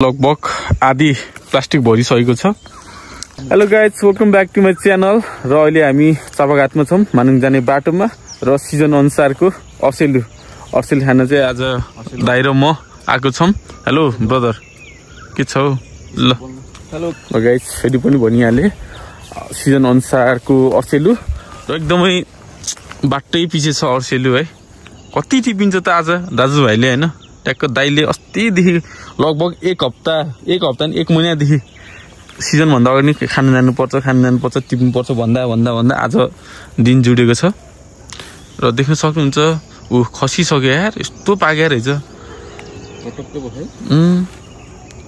लगभग आधी प्लास्टिक भरिसकेको छ। Hello guys, welcome back to my channel. र अहिले हामी चापाघाटमा छौँ, मानुङ जाने बाटोमा। र सिजन अनुसारको अर्सेल खान चाहिँ आज दाइ र म आएको छौँ। हेलो ब्रदर, के छ हौ? ल हेलो गाइज, फेरि पनि भनिहालेँ, सिजन अनुसारको अर्सेलु र एकदमै बाटै पछि छ अर्सेलु है। कति टिपिन्छ त आज दाजुभाइले होइन। ट्याक्क दाइले अस्तिदेखि लगभग एक हप्ता एक महिनादेखि सिजनभन्दा अगाडि खान जानुपर्छ टिप्नुपर्छ भन्दा आज दिन जुडेको छ। र देख्न सक्नुहुन्छ ऊ खसिसक्यो यार, यस्तो पाक्या रहेछ।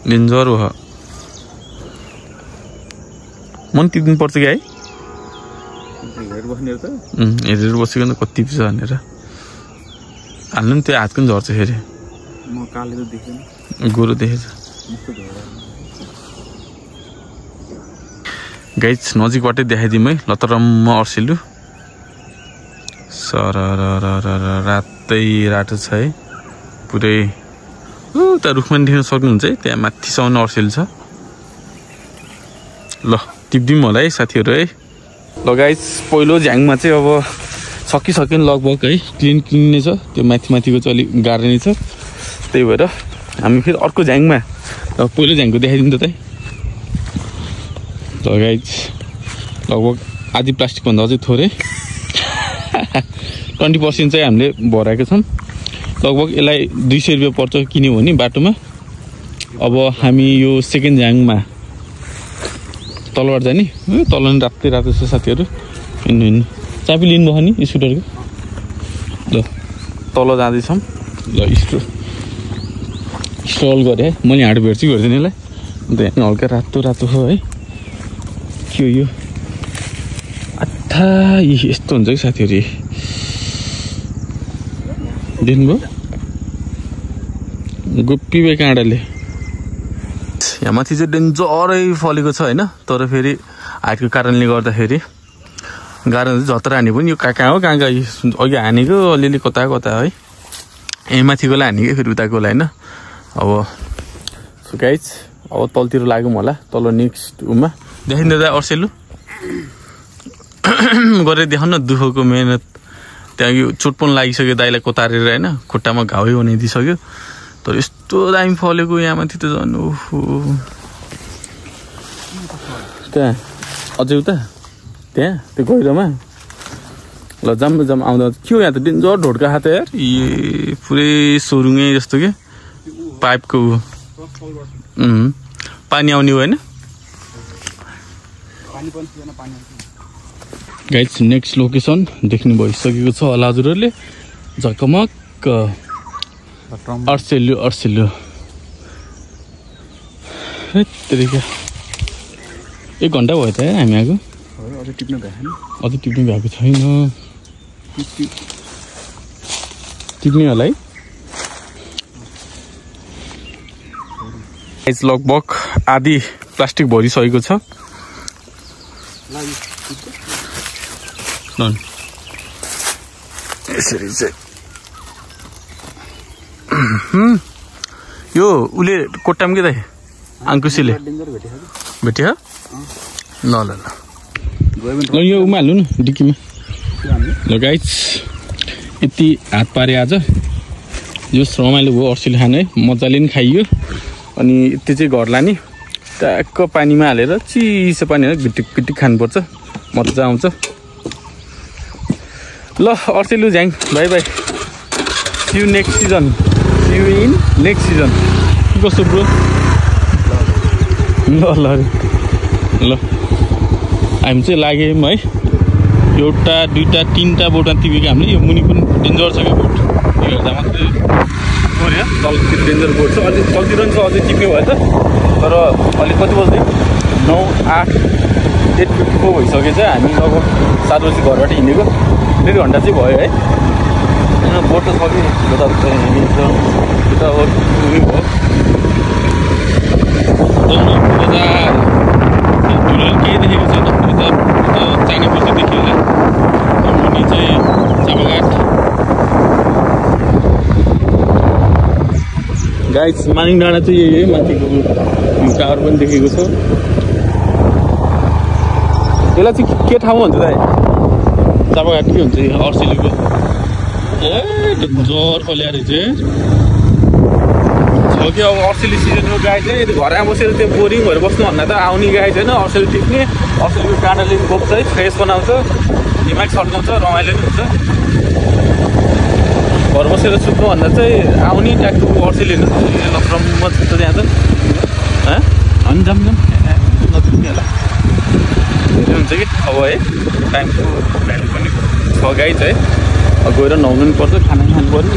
डेन्जर हो। मन टिप्नुपर्छ कि है, हेरेर बसेको कति पिस भनेर हाल्नु नि। त्यो हातको पनि झर्छ फेरि। गोरु देखेछ गाइज, नजिकबाटै देखाइदिउँ है। लतरम्म अर्सेलु सर रातै रातो छ है पुरै। उता रुखमा देख्न सक्नुहुन्छ है, त्यहाँ माथिसम्म अर्सेलु छ। ल टिप्दिउँ होला है साथीहरू है। ल गाइज, पहिलो झ्याङमा चाहिँ अब सकिसक्यो लगभग है। क्लिन नै छ, त्यो माथिको चाहिँ अलिक गाह्रो नै छ। त्यही भएर हामी फेरि अर्को झ्याङमा पहिलो झ्याङको देखाइदिउँ त। ल गाइज, लगभग आधी प्लास्टिकभन्दा अझै थोरै 20% चाहिँ हामीले भराएको छौँ। लगभग यसलाई 200 रुपियाँ पर्छ किन्यो भने बाटोमा। अब हामी यो सेकेन्ड झ्याङमा तलबाट जाने। तल नि रातो छ साथीहरू। हिँड्नु चाबी लिनुभयो नि स्कुटरको। ल तल जाँदैछौँ। ल स्ट्रल गरेँ है, मैले हाँडो भेट्छु गर्दैन यसलाई। अन्त यहाँ हल्का रातो हो है। के हो यो? आथा यस्तो हुन्छ कि साथीहरू। देख्नुभयो गोपी बे काँडाले। यहाँ माथि चाहिँ डेन्जरै फलेको छ होइन। तर फेरि हाइटको कारणले गर्दाखेरि गाह्रो हुन्छ। झत्र हाने पनि यो कहाँ हो कहाँ अघि हानेको अलिअलि कता है। यहीँ माथिकोलाई हानेको फेरि उताकोलाई होइन। अब गाइज, अब तलतिर लाग्यौँ होला। तल नेक्स्ट उमा देखाइदिँदा अर्सेलु गरेर देखाउन। दुःखको मेहनत त्यहाँ यो चोट पनि लागिसक्यो दाइलाई कोतारेर होइन। खुट्टामा घाउ बनाइदिइसक्यो। तर यस्तो दामी फलेको यहाँ माथि त झन्। ओहो, त्यहाँ अझै उता त्यहाँ त्यो गहिरोमा। ल जाम आउँदा के हो यहाँ त? डेन्जर ढोड्का हात यार। ए पुरै सोरुङै जस्तो के पाइपको पानी आउने होइन। गाइज, नेक्स्ट लोकेसन देख्नु भइसकेको छ होला हजुरहरूले। झकमक अर्सेलु 1 घन्टा भयो त हामी आएको। अझै टिप्नु भएको छैन। टिप्ने होला है। लगभग आधी प्लास्टिक भरिसकेको छ। यसरी चाहिँ यो उसले कोट्टाम के दाइ आङ्कुसीले भेट्यो। ल यो उमा हाल्नु न डिक्कीमा। ल गाइज, यति हात पारे आज। यो रमाइलो भयो अर्सेलु खानु है। मजाले पनि खाइयो। अनि यति चाहिँ घर लाने ट्याक्क पानीमा हालेर चिसो पानी हालेर भिटिक खानुपर्छ। मजा आउँछ। ल अर्सेलु झ्याङ bye bye. See you next season. कस्तो ब्रो? ल हामी चाहिँ लाग्यौँ है। एउटा 2टा 3टा बोटमा टिपेको हामीले। यो मुनि पनि डेन्जर छ क्या बोट। यो हेर्दा मात्रै तलतिर डेन्जर बोट छ। अझै तलतिर पनि छ, अझै टिप्ने भयो त। तर अलिक कति बज्दै 9, 8, 8:54 भइसकेको छ। हामी लगभग 7 बजी घरबाट हिँडेको। 1.5 घन्टा चाहिँ भयो है। बोट त छ कि अब उयो भयो। केही देखेको छैन। उता चाइना बस्ती देखियो होला। मुनि चाहिँ चापाघाट। गाइस मानिङ डाँडा चाहिँ यही है, माथिको टावर पनि देखेको छ। यसलाई चाहिँ के ठाउँ भन्छ दाइ? चापाघाट के हुन्छ अर्सेलीको? ए जोर फल्याएर चाहिँ छ कि अब अर्सेली सिजनको गाई चाहिँ घरमा बसेर त्यो बोरिङ भएर बस्नुभन्दा त आउने गाई छैन। अर्सेली टिप्ने, अर्सेलीको काँडाले बोक्छ है, फ्रेस बनाउँछ, दिमाग सड्काउँछ, रमाइलो पनि हुन्छ। घर बसेर सुत्नुभन्दा चाहिँ आउने ट्याक्टु अर्सेली लत्रम्म छ त्यहाँ त। अनि जाम नपुग्ने होला हुन्छ कि अब है। टाइमको भ्यालु पनि छ गाई चाहिँ गएर नुहाउनु पनि पर्छ, खाना खानु पऱ्यो।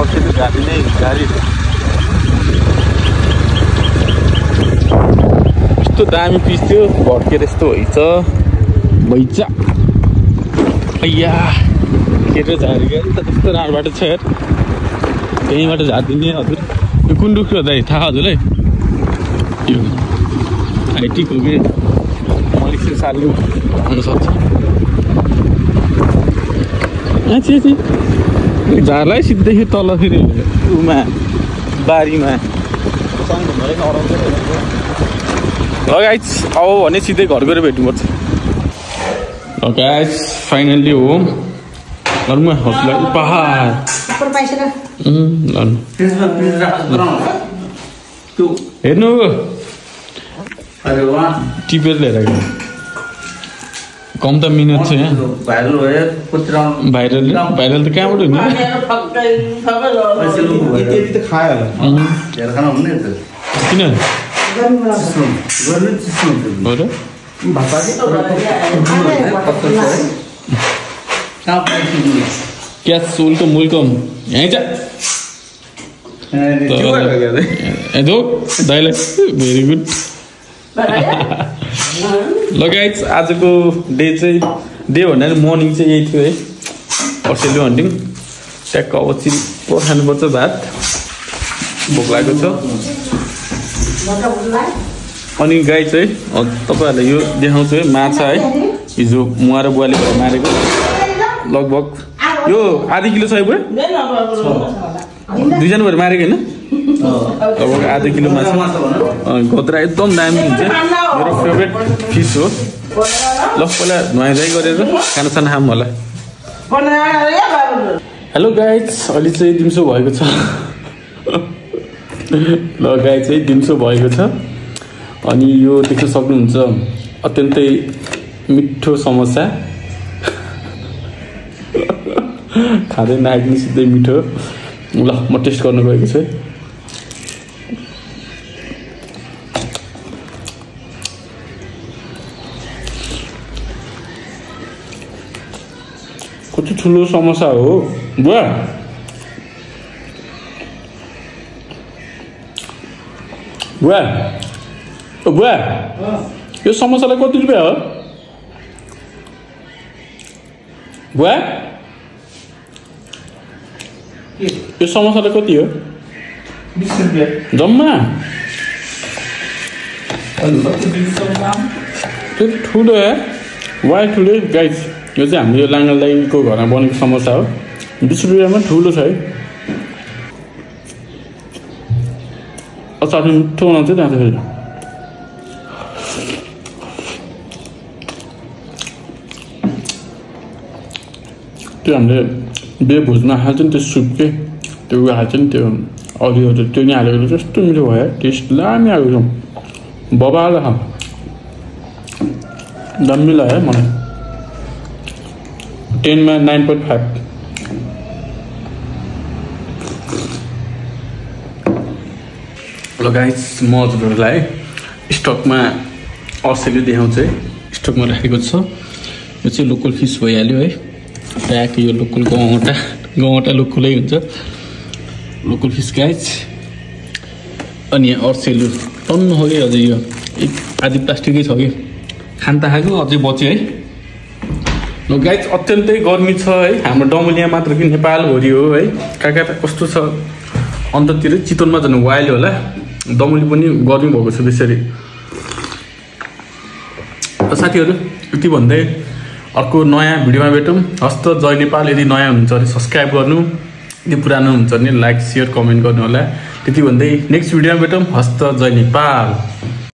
अर्सेली गाडी नै गाडी यस्तो दामी पिस थियो, भड्केर यस्तो भइछ अय्या केटो झारी क्या त। त्यस्तो राम्रो बाटो छ यार, त्यहीँबाट झारिदिने हजुर। यो कुन रुख हो दाइ थाहा हजुरलाई? यो हाइटिक हो कि मलेसिया सालले हुनसक्छ। झारलाई सिधै तल फेरि उमा बारीमा गाइस अब भने सिधै घर गएर भेट्नुपर्छ। गाइस फाइनल्ली हो घरमा हौसला पहाड हेर्नु टिपेर लिएर कम त मिहिनेत छ यहाँ। भाइरल त कहाँबाट हुने? किन क्या सोलको मूलको यहीँ छ दाइलाई भेरी गुड। ल गाइस आजको डे चाहिँ डे भन्नाले मर्निङ चाहिँ यही थियो है, अर्सेली हन्टिङ। ट्याक्क अब चिप्पो खानुपर्छ, भात भोक लागेको छ। अनि गाई चाहिँ तपाईँहरूलाई यो देखाउँछु है, माछा है हिजो मुवा र बुवाले मारेको लगभग यो आधी किलो छ है बुवा? दुईजना भएर मारेको होइन? लगभग आधी किलो माछा। गद्रा एकदम दामी हुन्छ, मेरो फेभरेट फिस हो। ल पहिला नुहाइधुवाइ गरेर खानासाना खाऊँ होला। हेलो गाइज, अहिले चाहिँ दिउँसो भएको छ। ल गाइज चाहिँ दिउँसो भएको छ। अनि यो देख्न सक्नुहुन्छ अत्यन्तै मिठो समोसा। खाँदै नआइदिनु सिधै मिठो। ल म टेस्ट गर्नु गएको छु। कति ठुलो समोसा हो बुवा? बुवा बुवा यो समोसालाई कति रुपियाँ हो बुवा? यो समोसालाई कति हो? 20 रुपियाँ जम्मा। त्यो ठुलो है वाइ ठुलो गाइज। यो चाहिँ हाम्रो यो लाङ्गालाईको घरमा बनेको समोसा हो। 20 रुपियाँमा ठुलो छ है। चटनी मिठो बनाउँछ त्यहाँ फेरि। त्यो हामीले बे भुज्न हाल्छ नि त्यो सुप के त्यो हाल्छ नि त्यो अरियोहरू त्यो नि हालेको कस्तो मिठो भयो। टेस्ट दामी आएको छ, बबाल खा दामी लाग्यो मलाई। 10 मा 9.5। ल गाइस म हजुरहरूलाई स्टकमा अर्सेली देखाउँछु है। स्टकमा राखेको छ। यो चाहिँ लोकल फिस भइहाल्यो है। ट्याक यो लोकल गौँटा लोकलै हुन्छ लोकल फिस गाइस। अनि अर्सेली टन्न हो कि अझै यो एक आधी प्लास्टिकै छ कि खान त खाएको अझै बच्यो है। ल गाइस अत्यन्तै गर्मी छ है। हाम्रो डमलिया मात्र कि नेपालभरि हो है। कहाँ कस्तो छ अन्ततिर चितवनमा झन् वाइल्ड होला। दमली पनि गर्मी भएको छ बेसरी। साथीहरू यति भन्दै अर्को नयाँ भिडियोमा भेटौँ। हस्त जय नेपाल। यदि नयाँ हुनुहुन्छ भने सब्सक्राइब गर्नु, यदि पुरानो हुन्छ भने लाइक शेयर कमेन्ट गर्नु होला। त्यति भन्दै नेक्स्ट भिडियोमा भेटौँ। हस्त जय नेपाल।